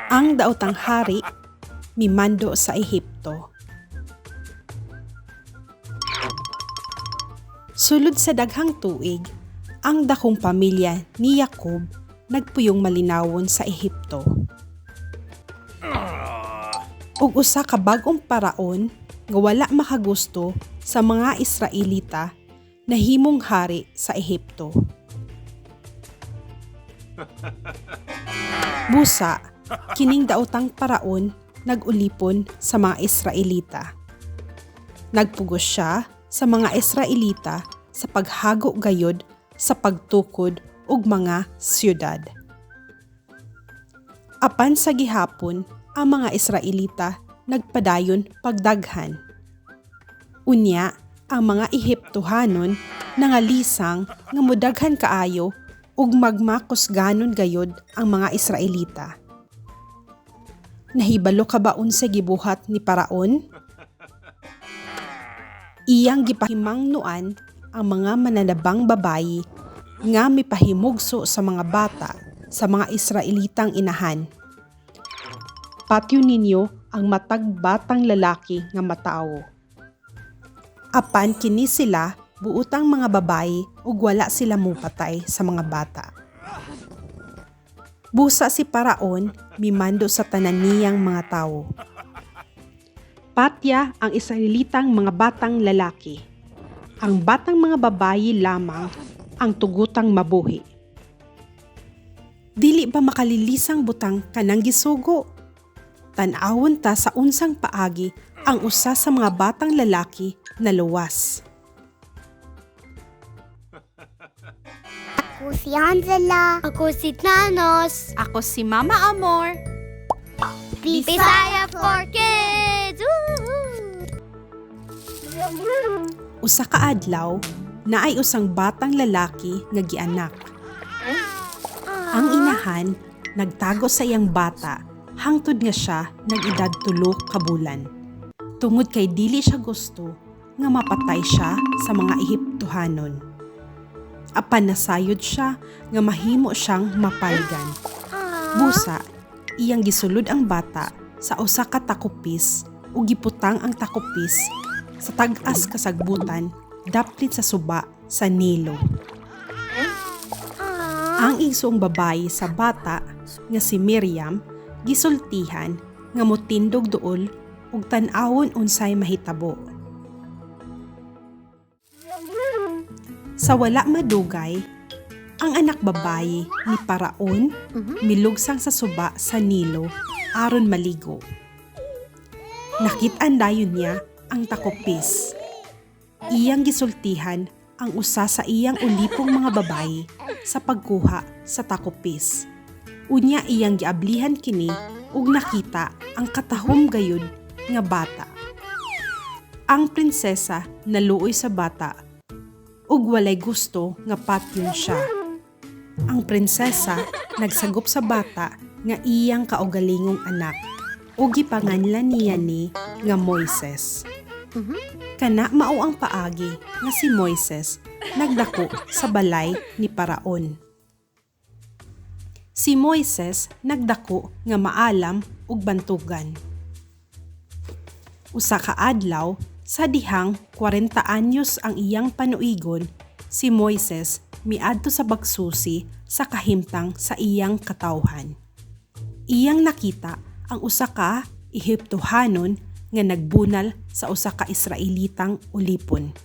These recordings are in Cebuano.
Ang daotang hari mimando sa Ehipto. Sulod sa daghang tuig, ang dakong pamilya ni Jacob nagpuyong malinawon sa Ehipto. Ug usa ka bag-ong paraon nga wala makagusto sa mga Israelita nahimong hari sa Ehipto. Busa, kining daotang paraon nag-ulipon sa mga Israelita. Nagpugos siya sa mga Israelita sa paghago gayod sa pagtukod og mga syudad. Apan sa gihapon, ang mga Israelita nagpadayon pagdaghan. Unya, ang mga Ehiptohanon nangalisang nga modaghan kaayo ug magmakusganon gayod ang mga Israelita. Nahibalo ka ba unsa gibuhat ni Paraon? Iyang gipahimangnoan ang mga mananabang babayi nga mipahimugso sa mga bata sa mga Israelitang inahan. Patyon ninyo ang matag batang lalaki nga matawo. Apan kini sila buotang mga babayi ug wala sila mupatay sa mga bata. Busa si Paraon mimando sa tanan niyang mga tawo. Patya ang Israelitang mga batang lalaki. Ang batang mga babayi lamang ang tugutang mabuhi. Dili ba makalilisang butang kanang gisugo? Tan-awon ta sa unsang paagi ang usa sa mga batang lalaki naluwas. Ako si Angela. Ako si Thanos. Ako si Mama Amor. Bisaya for Kids! Woo! Usa ka adlaw, naay usang batang lalaki nga gianak. Ang inahan nagtago sa iyang bata hangtod nga siya nag-edad 3 ka bulan. Tungod kay dili siya gusto nga mapatay siya sa mga Ehiptohanon. Apan nasayod siya nga mahimo siyang mapalgan. Busa, iyang gisulod ang bata sa usa ka takupis ug giputang ang takupis sa tag-as kasagbutan daplit sa suba sa Nilo. Ang igsoong babayi sa bata nga si Miriam gisultihan nga motindog duol ug tan-awon unsay mahitabo. Sa wala madugay, ang anak babayi ni Paraon milugsang sa suba sa Nilo aron maligo. Nakit-an dayon niya ang takopis. Iyang gisultihan ang usa sa iyang ulipong mga babayi sa pagkuha sa takopis. Unya iyang giablihan kini ug nakita ang katahom gayud nga bata. Ang prinsesa naluoy sa bata ug walay gusto nga patyon siya. Ang prinsesa nagsagop sa bata nga iyang kaugalingong anak ug gipanganlan niya ni nga Moises. Kana mao ang paagi nga si Moises nagdako sa balay ni Paraon. Si Moises nagdako nga maalam ug bantugan. Usa ka adlaw sa dihang 40 anyos ang iyang panuigon, si Moises miadto sa bagsusi sa kahimtang sa iyang katawhan. Iyang nakita ang usa ka Ehiptohanon nga nagbunal sa usa ka Israelitang ulipon.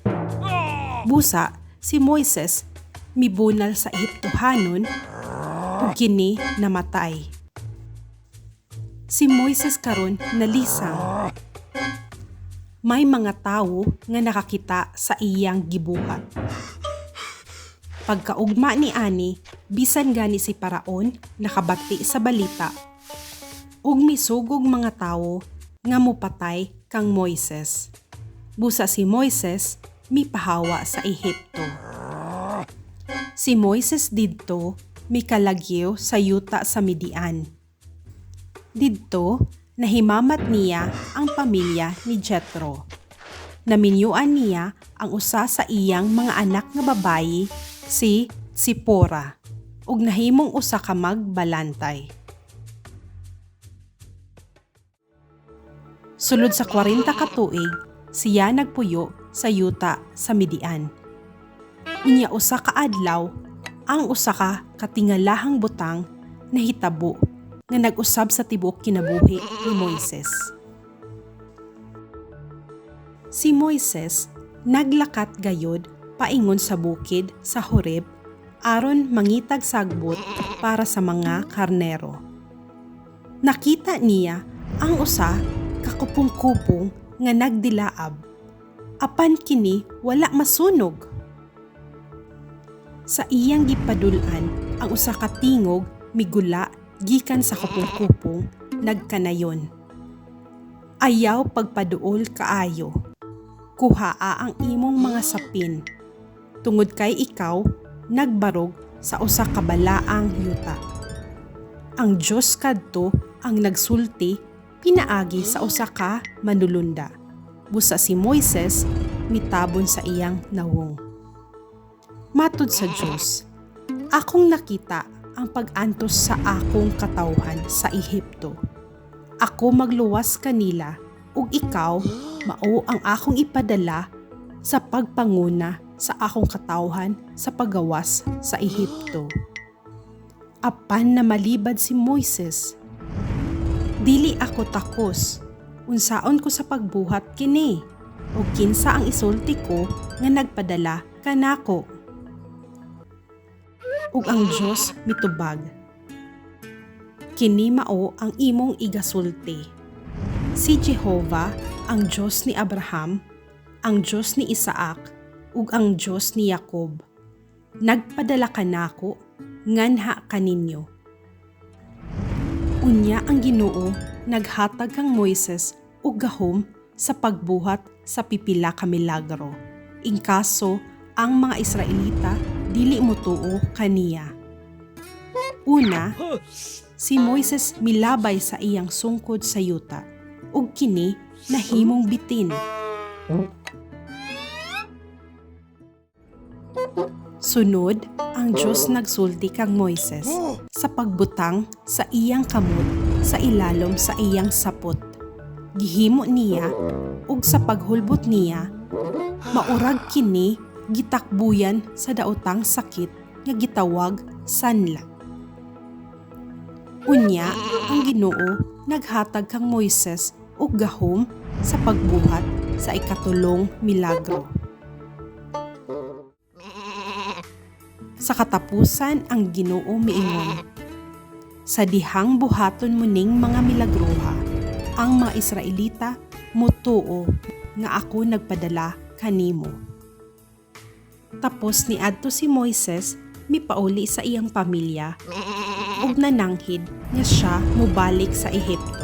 Busa si Moises mibunal sa Ehiptohanon ug kini namatay. Si Moises karon nalisang. May mga tawo nga nakakita sa iyang gibuhat. Pagkaugma ni ani, bisan gani si Paraon nakabati sa balita ug misugog mga tawo nga mopatay kang Moises. Busa si Moises mipahawa sa Ehipto. Si Moises didto mikalagyo sa yuta sa Midian. Didto nahimamat niya ang pamilya ni Jethro. Naminyuan niya ang usa sa iyang mga anak nga babayi, si Sipora, ug nahimong usa ka magbalantay. Sulod sa 40 ka tuig, siya nagpuyo sa yuta sa Midian. Unya usa ka adlaw, ang usa ka katingalahang butang nahitabo nga nag-usab sa tibuok kinabuhi ni Moises. Si Moises naglakat gayod paingon sa bukid sa Horeb aron mangitag sagbot para sa mga karnero. Nakita niya ang usa ka kupong-kupong nga nagdilaab. Apan kini wala masunog. Sa iyang gipadul-an ang usa ka tingog migula gikan sa kupong-kupong nagkanayon. "Ayaw pagpaduol kaayo. Kuhaa ang imong mga sapin. Tungod kay ikaw nagbarog sa usa ka balaang yuta." Ang Dios kadto ang nagsulti pinaagi sa usa ka manulunda. Busa si Moises mitabon sa iyang nawong. Matud sa Dios, "Akong nakita ang pag-antos sa akong katawhan sa Ehipto. Ako magluwas kanila ug ikaw mao ang akong ipadala sa pagpanguna sa akong katawhan sa pagawas sa Ehipto." Apan namalibad si Moises. "Dili ako takos. Unsaon ko sa pagbuhat kini? O kinsa ang isulti ko nga nagpadala kanako?" Ug ang Dios mitubag, "Kini mao ang imong igasulti: 'Si Jehova, ang Dios ni Abraham, ang Dios ni Isaac, ug ang Dios ni Jacob, nagpadala kanako nganha kaninyo.'" Unya ang Ginoo naghatag kang Moises og gahom sa pagbuhat sa pipila ka milagro. Inkaso ang mga Israelita dili motuo kaniya. Una, si Moises milabay sa iyang sungkod sa yuta ug kini nahimong bitin. Sunod, ang Dios nagsulti kang Moises sa pagbutang sa iyang kamot sa ilalom sa iyang sapot. Gihimo niya ug sa paghulbot niya, maurag kini gitakbuyan sa daotang sakit nga gitawag sanla. Unya, ang Ginoo naghatag kang Moises og gahom sa pagbuhat sa ikatulong milagro. Sa katapusan ang Ginoo miingon, "Sa dihang buhaton mo ning mga milagroha, ang mga Israelita motuo nga ako nagpadala kanimo." Tapos niadto si Moises mipauli sa iyang pamilya ug nananghid nga siya mobalik sa Ehipto.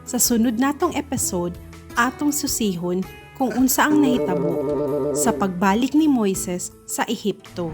Sa sunod natong episode, atong susihon kung unsa ang nahitabo sa pagbalik ni Moises sa Ehipto.